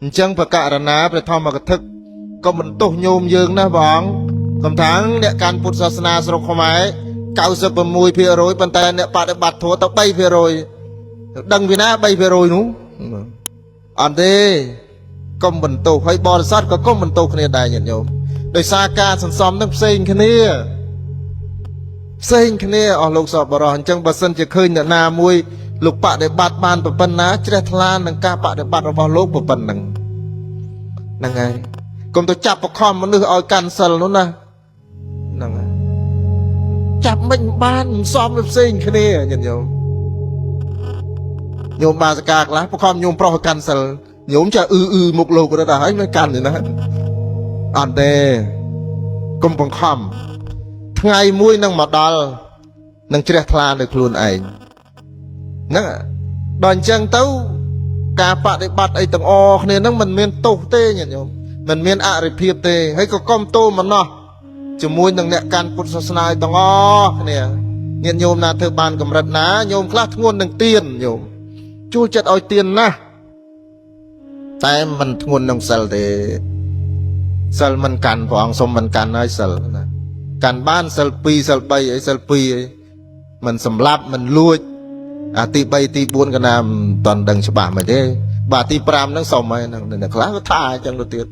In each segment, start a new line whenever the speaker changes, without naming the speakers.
អញ្ចឹងបករណាព្រះធម្មកថាក៏មិនទោសញោមយើងណាបងកំថាងអ្នកកាន់ពុទ្ធសាសនាស្រុកខ្មែរ96%ប៉ុន្តែអ្នកបដិបត្តិធម៌ទៅ3%ដឹងពីណា3%នោះអត់ទេកុំបន្ទោសហើយបរិស័ទក៏កុំបន្ទោសគ្នាដែរញាតិញោមដោយសារការសន្សំនឹងផ្សេងគ្នាផ្សេងគ្នាអស់លោកសពបរោះអញ្ចឹងបើសិនជាឃើញអ្នកណាមួយលោកបដិបត្តិបានប៉ុណ្ណាជ្រះថ្លានឹងការបដិបត្តិរបស់លោកប៉ុណ្ណឹងហ្នឹងហើយកុំទៅចាប់បខំមនុស្សឲ្យកាន់សិលនោះណាហ្នឹងហើយចាប់មិនបានមិនសមវាផ្សេងគ្នាញាតិញោមញោមបាសកាខ្លះបខំញោមប្រុសឲ្យកាន់សិលញោមចាអ៊ឺអ៊ឺមុខលោកទៅដល់ហើយមិនកាន់ទេណាអត់ទេកុំបង្ខំថ្ងៃមួយនឹងមកដល់នឹងជ្រះថ្លានៅខ្លួនឯងហ្នឹងដល់អញ្ចឹងទៅការបដិបត្តិអីទាំងអស់គ្នាហ្នឹងមិនមានទោសទេញាតិញោមមិនមានអរិភាពទេហើយក៏កុំទោមនោះជាមួយនឹងអ្នកកាន់ពុទ្ធសាសនាឲ្យទាំងអស់គ្នាញាតិញោមណាធ្វើបានកម្រិតណាញោមខ្លះធ្ងន់នឹងទៀនញោមជួលចិត្តឲ្យទៀនណាស់តែមិនធ្ងន់នឹងសិលទេសិលមិនកាន់ព្រះអង្គសុំមិនកាន់ហើយសិលណាកាន់បានសិល2សិល3អីសិល2អីមិនសម្លាប់មិនលួចអាទី3ទី4កណាមិនតន់ដឹងច្បាស់មិនទេបាទទី5ហ្នឹងសុំហើយហ្នឹងអ្នកខ្លះក៏ថាអញ្ចឹងទៅទៀត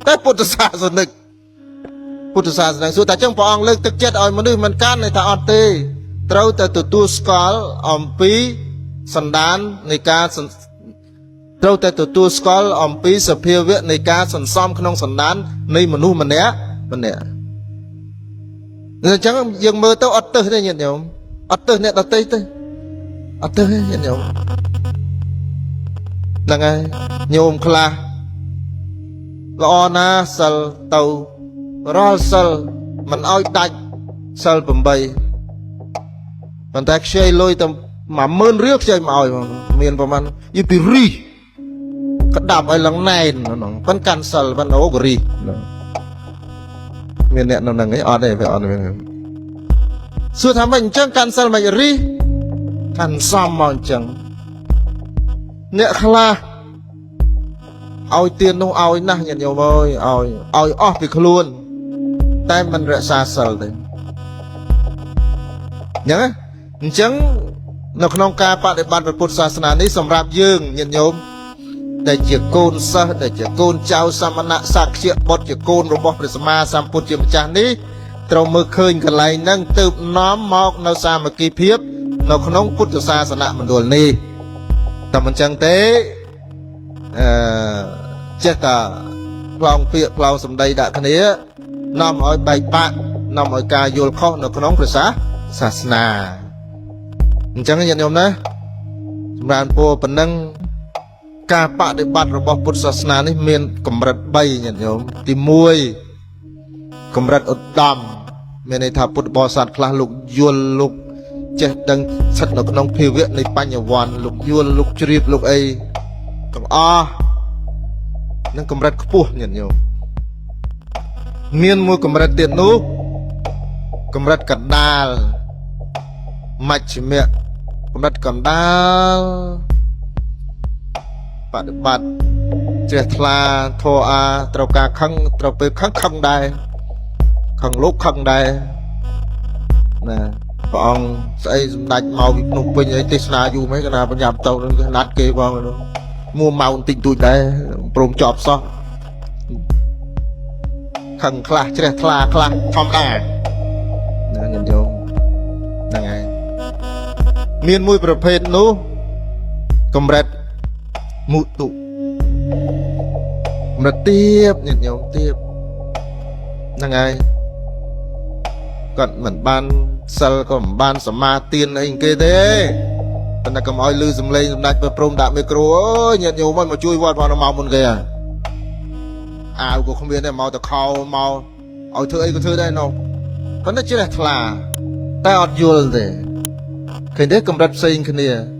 តែពុទ្ធសាសនិកពុទ្ធសាសនាសួរតែអញ្ចឹងព្រះអង្គលើកទឹកចិត្តឲ្យមនុស្សមិនកាន់តែថាអត់ទេត្រូវតែទទួលស្គាល់អំពីសន្តាននៃការត្រូវតែទទួលស្គាល់អំពីសភាវៈនៃការសន្សំក្នុងសន្តាននៃមនុស្សម្នាក់ម្នាក់អញ្ចឹងយើងមើលទៅអត់ទឹះទេញាតិញោមអត់ទឹះអ្នកដទៃទេអត់ទឹះទេញាតិញោមហ្នឹងហើយញោមខ្លះល្អណាស់សិលទៅរាល់សិលមិនឲ្យដាច់សិល8ប៉ុន្តែខ្ចីលុយតែ10000រៀលខ្ចីមកឲ្យមានប្រហែលយីពីរីក្តាប់ឲ្យឡើងណែនហ្នឹងប៉ិនកាន់សិលប៉ិនអូក៏រីមានអ្នកនៅហ្នឹងឯងអត់ទេវាអត់មានសួរថាម៉េចអញ្ចឹងកាន់សិលមិនរីកាន់សំមកអញ្ចឹងអ្នកខ្លះឲ្យទៀននោះឲ្យណាស់ញាតិញោមអើយឲ្យឲ្យអស់ពីខ្លួនតែមិនរក្សាសិលទេអញ្ចឹងណាអញ្ចឹងនៅក្នុងការបដិបត្តិពុទ្ធសាសនានេះសម្រាប់យើងញាតិញោមដែលជាកូនសិស្សដែលជាកូនចៅសមណៈសាក្យបុត្រជាកូនរបស់ព្រះសម្មាសម្ពុទ្ធជាម្ចាស់នេះត្រូវមើលឃើញកន្លែងហ្នឹងទើបនាំមកនៅសាមគ្គីភាពនៅក្នុងពុទ្ធសាសនមណ្ឌលនេះតែមិនចឹងទេអឺចេះតែផ្លោងពាក្យផ្លោងសម្ដីដាក់គ្នានាំឲ្យបែកបាក់នាំឲ្យការយល់ខុសនៅក្នុងព្រះសាសនាអញ្ចឹងញាតិញោមណាសម្រាប់ពរប៉ុណ្ណឹងការបដិបត្តិរបស់ពុទ្ធសាសនានេះមានកម្រិត3ញាតិញោមទី1កម្រិតឧត្តមមានន័យថាពុទ្ធបរិស័ទខ្លះលោកយល់លោកចេះដឹងស្ថិតនៅក្នុងភាវៈនៃបញ្ញវន្តលោកយល់លោកជ្រាបលោកអីទាំងអស់នឹងកម្រិតខ្ពស់ញាតិញោមមានមួយកម្រិតទៀតនោះកម្រិតកណ្ដាលមជ្ឈិមៈកម្រិតកណ្ដាលបដិបត្តិជ្រះថ្លាធរអាត្រូវការខឹងត្រូវពេលខឹងខឹងដែរខឹងលោកខឹងដែរណាព្រះអង្គស្អីសម្ដេចមកពីភ្នំពេញអីទេសនាយូរមិនកណាបញ្ញាប់ទៅនឹងណាត់គេបងនោះមួម៉ៅបន្តិចតួចដែរព្រមចប់សោះខឹងខ្លះជ្រះថ្លាខ្លះធម្មតាណាញាតិញោមហ្នឹងហើយមានមួយប្រភេទនោះកម្រិតមុតុកម្រិតទៀបញាតិញោមទៀបហ្នឹងហើយគាត់មិនបានសិលក៏មិនបានសមាទានអីគេទេប៉ុន្តែកុំឲ្យលឺសំឡេងសម្ដេចព្រះព្រំដាក់មីក្រូអើយញាតិញោមមកជួយវត្តផងមកមុនគេអាវក៏គ្មានដែរមកតខោមកឲ្យធ្វើអីក៏ធ្វើដែរនោះប៉ុន្តែជ្រះថ្លាតែអត់យល់ទេឃើញទេកម្រិតផ្សេងគ្នា។